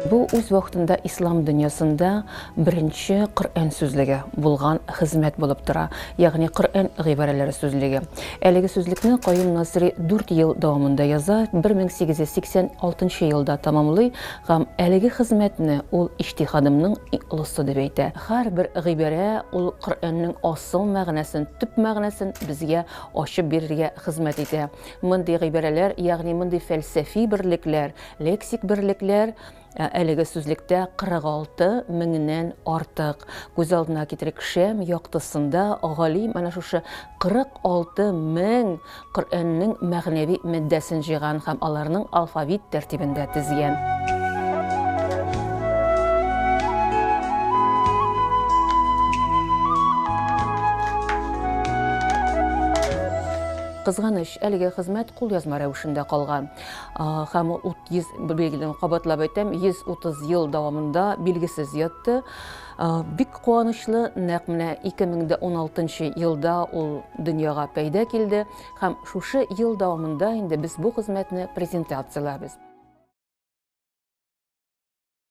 Бу үз вакытында ислам дөньясында беренче Коръән сүзлеге булган хезмәт булып тора, ягъни Коръән гыйбарәләре сүзлеге. Әлеге сүзлекне Каюм Насыйри 4 ел дәвамында яза, 1886 елда тәмамлый һәм әлеге хезмәтне ул иҗтиһадымның иң олысы дип әйтә. Һәрбер гыйбарә ул Коръәннең асыл мәгънәсен, төп мәгънәсен безгә ачып бирергә хезмәт итә. Мондый гыйбарәләр, ягъни мондый фәлсәфи берлекләр, лексик берлекләр әлеге сүзлектә 46 меңнән артык. Күз алдына китерик, шәм яктысында галим әнә шушы 46 мең Коръәннең мәгънәви маддәсен җыйган һәм аларның алфавит тәртибендә тезгән. Кызганыч, әлеге хезмәт кулъязма рәвешендә калган. Һәм ул 100, билгеле, кабатлап әйтәм, 130 ел дәвамында билгесез ятты. Бик куанычлы, нәкъ менә 2016 елда ул дөньяга пәйда килде һәм шушы ел дәвамында инде без бу хезмәтне презентацияләбез.